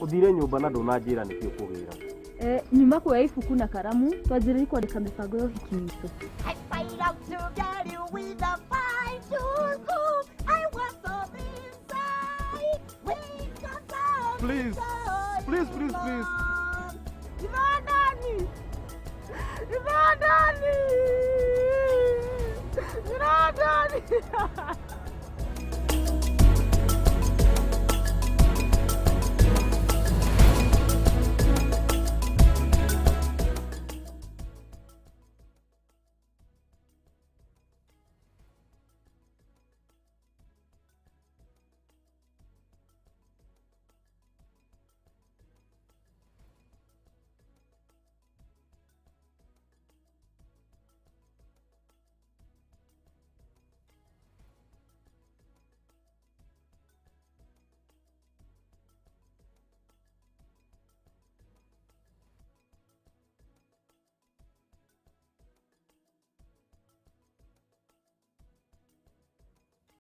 Ũthire nyũmba na ndũnanjĩra nĩkĩ ũkũgĩra. Nyuma kuoya ibuku na karamu twanjĩrĩrie kwandĩka mĩbango ya ũhiki witũ. I fight out to get you with a fine tooth comb. I was so inside. We got so Please. Please, please, please. Ndani. Ndani. Ndani.